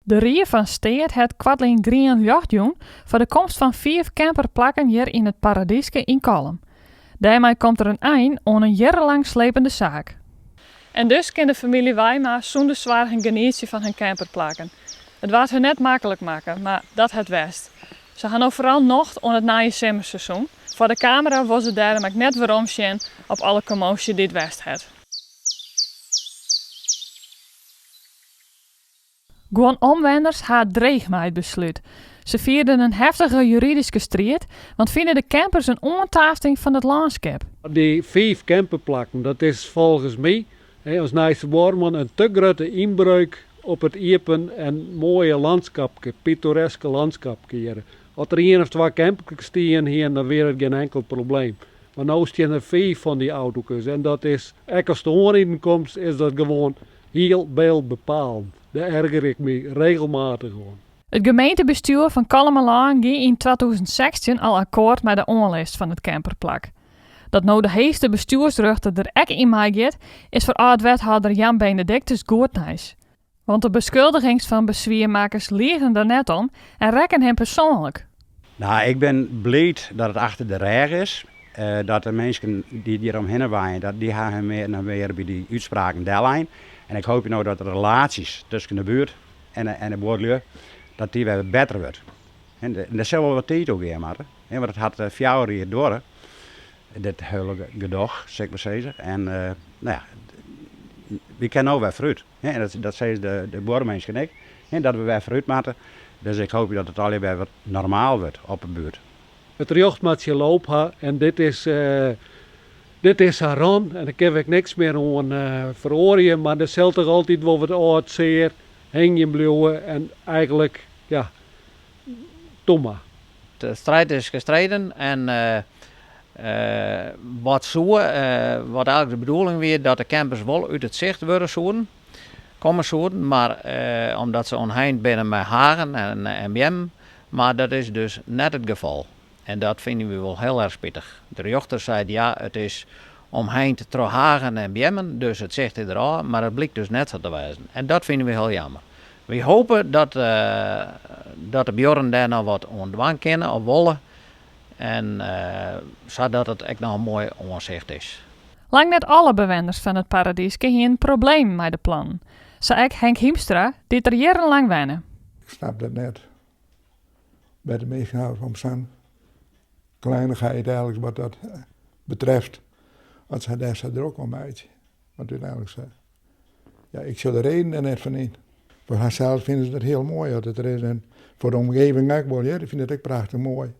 De Rie fan Steat hat koartlyn grien ljocht jûn foar de komst fan fiif camperplakken hjir yn it Paradyske yn Kollum. Dêrmei komt der in ein oan in jierrenlang slepende saak. En dus kin de famylje Wijma sûnder soargen genietsje fan hun camperplakken. It waard hun net maklik makke, mar dat hat west. Se ha no foaral nocht oan it nije simmerseizoen. Foar de kamera wol se dêrom ek net weromsjen op alle kommoasje dy't west hat. Guon omwenners ha it dreech mei it beslút. Se fierden in heftige juridyske striid, want fine de campers in oantaasting fan it lânskip. Dy fiif camperplakken, dat is folgens my as nijste buorman in te grutte ynbreuk op it iepen en moaie landskapke, pittoreske landskapke hjir. As der ien of twa camperkes stien hiene, dan wie dat gjin inkel probleem. Mar no stean der fiif fan dy autokes en dat is, ek ast oanriden komst, is dat gewoan hiel byldbepalend. Dêr erger ik my regelmatich oan. It gemeentebestjoer fan Kollumerlân gie yn 2016 al akkoart mei de oanlis fan it camperplak. Dat no de heechste bestjoersrjochter der ek yn meigiet, is foar âld-wethâlder Jan Benedictus goed nijs. Want de beskuldigings fan beswiermakkers ligen der net om en rekken him persoanlik. No, ik bin bliid dat it achter de rêch is. Dat de minsken dy't hjir omhinne wenje, dat dy ha him mear en mear by dy útspraken dellein. En ik hoopje no dat de relaasjes tusken de buert en de buorlju, dat dy wer better wurdt. En dêr sil wol wat tiid oer gean moatte, want it hat 4 jier duorre, dit hiele gedoch, sil ik mar sizze. En no ja, wy kinne no wer foarút. En dat sizze de buorminsken ek, dat we wer foarút moatte. Dus ik hoopje dat it allegear wer wat normaal wurdt op de buert. It rjocht moat syn loop ha en dit is, dit is sa rûn en dêr kinne we ek niks mear oan feroarje, mar der sil toch altyd wol wat âld sear hingjen bliuwe en eigenlik, ja, doe mar. De strijd is gestreden en wat soe, wat eigenlik de bedoeling wie, dat de campers wol út it sicht wurde soenen, komme soenen, mar omdat se omheind binne mei hagen en beammen, mar dat is dus net it gefal. En dat fine wy wol hiel erch spitich. De rjochter seit ja, it is omheind troch hagen en beammen, dus it sicht is derôf, mar it blykt dus net sa te wêzen. En dat fine wy hiel jammer. Wy hope dat dat de buorren dêr noch wat oan dwaan kinne of wolle, en sadat it ek noch in moai oansicht is. Lang net alle bewenners fan it Paradyske hienen problemen mei de plannen. Sa ek Henk Hiemstra, dy't der jierrenlang wenne. Ik snap dat net. By de minsken hawwe om sa'n kleinigheid eigenlik wat dat betreft, as se dêr sa drok om meitsje. Want úteinlik sa, ja, ik sjoch de reden der net fan yn. Foar harsels fine se dat hiel moai as it der is en foar de omgeving ek wol, hear, dy fine it ek prachtich moai.